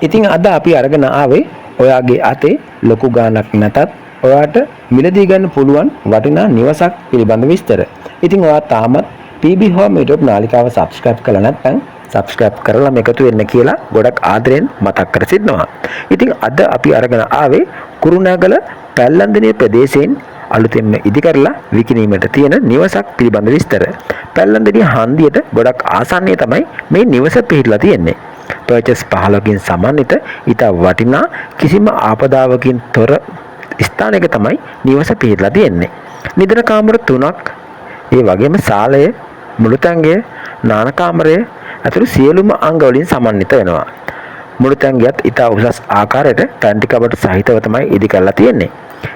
ඉතින් අද අපි අරගෙන ආවේ ඔයාගේ අතේ ලොකු ගාණක් නැතත් ඔයාට මිලදී ගන්න පුළුවන් වටිනා නිවසක් පිළිබඳ විස්තර. ඉතින් ඔයා තාමත් PB Home YouTube නාලිකාව සබ්ස්ක්‍රයිබ් කරලා නැත්නම් සබ්ස්ක්‍රයිබ් කරලා එකතු වෙන්න කියලා ගොඩක් ආදරෙන් මතක් කර සිටිනවා. ඉතින් අද අපි අරගෙන ආවේ කුරුණෑගල පැල්ලන්දෙණිය ප්‍රදේශයෙන් අලුතෙන්ම ඉදි කරලා විකිණීමට තියෙන නිවසක් පිළිබඳ විස්තර. පැල්ලන්දෙණිය හන්දියට ගොඩක් ආසන්නයේ තමයි මේ නිවස පිහිටලා තියෙන්නේ. පර්චස් 15කින් සමන්විත ඉතා වටිනා කිසිම ආපදාවකින් තොර ස්ථානයක තමයි නිවස පිහිටලා තියෙන්නේ. නිදන කාමර තුනක්, ඒ වගේම සාලය, මුළුතැන්ගෙය, නාන කාමරය ඇතුළු සියලුම අංග වලින් සමන්විත වෙනවා. මුළුතැන්ගෙයත් ඉතා උසස් ආකාරයට පැන්ටි කබඩ් සහිතව තමයි ඉදි කරලා තියෙන්නේ.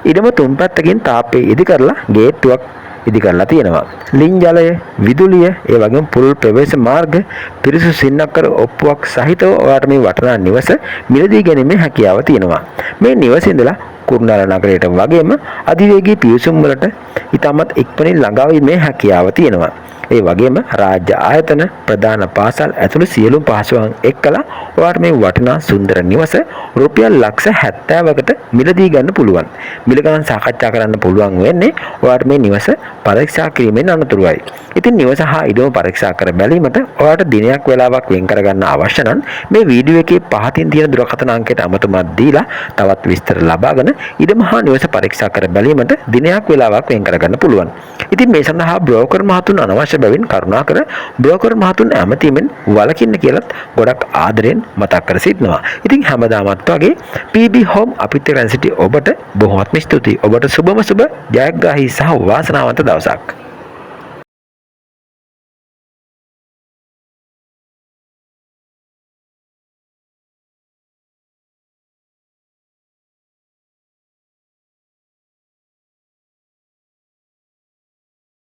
ඉඩම තුන් පැත්තකින් තාප්පේ ඉදි කරලා ගේට්ටුවක් ඉදි කරලා තියෙනවා. ලින් ජලය, විදුලිය, ඒ වගේම පුළුල් ප්‍රවේශ මාර්ග, පිරිසිදු සින්නක්කර ඔප්පුවක් සහිතව ඔයාට මේ වටිනා නිවස මිලදී ගැනීමේ හැකියාව තියෙනවා. මේ නිවසේ ඉඳලා කුරුණෑගල නගරයට වගේම අධිවේගී පිවිසුම් වලට ඉතාමත් ඉක්මනින් ළඟා වීමේ හැකියාව තියෙනවා. ඒ වගේම රාජ්‍ය ආයතන, ප්‍රධාන පාසල් ඇතුළු සියලුම පහසුකම් එක්කලා ඔයාට මේ වටිනා සුන්දර නිවස රුපියල් ලක්ෂ 70කට මිලදී ගන්න පුළුවන්. මිල ගණන් සාකච්ඡා කරන්න පුළුවන් වෙන්නේ ඔයාට මේ නිවස පරීක්ෂා කිරීමෙන් අනතුරුවයි. ඉතින් නිවස හා ඉඩම පරීක්ෂා කර බැලීමට ඔයාට දිනයක් වෙලාවක් වෙන් කරගන්න අවශ්‍ය නම් මේ වීඩියෝ එකේ පහතින් තියෙන දුරකථන අංකයට අමතුමක් දීලා තවත් විස්තර ලබාගෙන ඉඩම හා නිවස පරීක්ෂා කර බැලීමට දිනයක් වෙලාවක් වෙන් කරගන්න පුළුවන්. ඉතින් මේ සඳහා බ්‍රෝකර් මහතුන් අනවශ්‍ය බැවින් කරුණාකර බ්‍රෝකර් මහතුන් ඇමතීමෙන් වළකින්න කියලත් ගොඩක් ආදරෙන් මතක් කර සිටිනවා. ඉතින් හැමදාමත් වගේ PB Home අපිත් එක්ක රැඳී සිටි ඔබට බොහොමත්ම ස්තුතියි. ඔබට සුබම සුබ, ජයග්‍රාහී සහ වාසනාවන්ත දවසක්.